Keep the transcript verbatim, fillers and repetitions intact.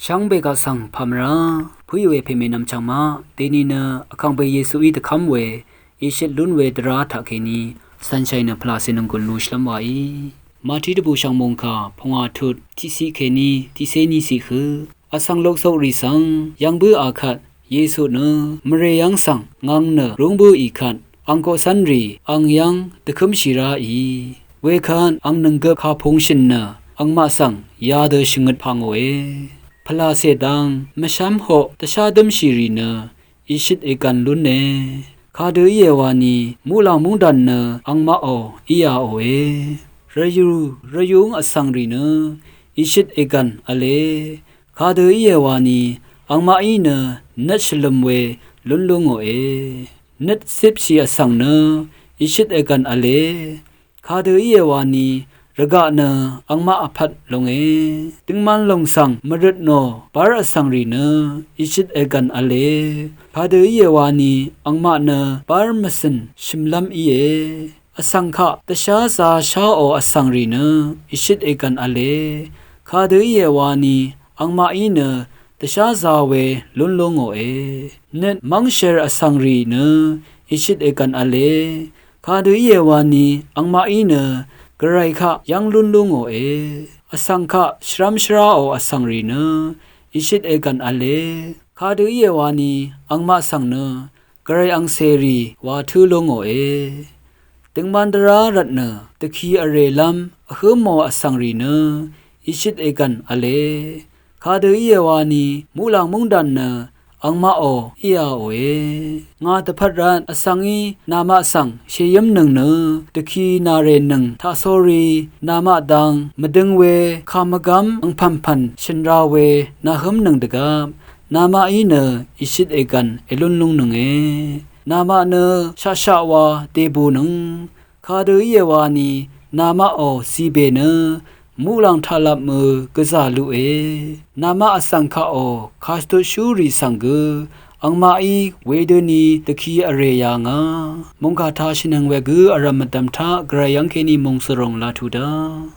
Shvngbe kaq svng pàmvrá pø̀í we pèmènvm chv̀ngmaq dèni nø vkàngpè Yesuí dvkv́m we ìshøt lún we dvrá taqkèní svnshaì nø pvlàcè nònggùn lushvlv́m waí. Mati dvbù shv̀ng mòngkà pungwà tut tiqciq kèní tiqcé níciq hø. Vsvng loksokrì svng yv̀ng bǿà kvt Yesu nø mvrè yv́ng svng ngvng nø rúng bǿì kvt ang koqcv́nrì ang yv́ng dvkǿmshì ráì. Wekvt ang nønggøp kàpungshø̀n nø angmaq svng yadø shvngøt pà ngòe. Pvlàcè dang mvshv́m hoq dvshá dǿmshìrì nø ìshøt ègv̀n lúne. Kadø íe wani muqlàng múngdàn nø angmaqò íāòe. Rvyù rvyúng vsvngrì nø ìshøt ègv̀n v̄le. Kadø íe wani angmaqí nø nøt shvløm we lún lú ngòe. Nøt cipshì vsvng nø ìshøt ègv̀n v̄le. Kadø íe wani rvgaq nø angmaq vpvt lunge. Døngman lòng svng mvrøt nò bár vsvngrì nø ìshøt ègv̀n v̄le. Kadø íe wani angmaq nø bár mvcø̀n shø̀mlv́m íe. Vsvng kaq dvshá zā sháò vsvngrì nø ìshøt ègv̀n v̄le. Kadø íe wani angmaqí nø dvshá zā we lún lú ngòe. Nøt mv́ngshèr vsvngrì nø ìshøt ègv̀n v̄le. Kadø íe wani angmaqí nø gvray kaq yv́ng lún lú ngòe. Vsvng kaq shvrv́m shvráò vsvngrì nø ìshøt ègv̀n v̄le. Kadø íe wani angmaq svng nø gvray angcèrì wa tǿ lú ngòe. Døngman dvrá rvtnø dvki vrèlv́m vhǿmò vsvngrì nø ìshøt ègv̀n v̄le. Kadø íe wani muqlàng múngdàn nø angmaqò íāòe. Ngà dvpvt rvt vsvngí namaq svng shèyǿmnøng nø dvki nàrènøng taqsórí namaq dang mvdøng we kàmvgv́m angpv̀npv̀n shø̀n ra we nàhǿmnøng dvgvp namaqí nø ìshøt ègv̀n èlún lúngnønge. Namaq nø shaqshaq wa dèbùnøng. Kadø íe wani namaqò zibè nø muqlàng taqlapmø gvzà luqe. Namaq vsvng kaqò kàshvtutshúrì svng gø angmaqí wedøni dvki vrè yà ngà. Mòngkà taq shvnøng we gø vrv̀m mvdv̀m taq gvray yv́ngkèní mòngsvròng laq tuq daq.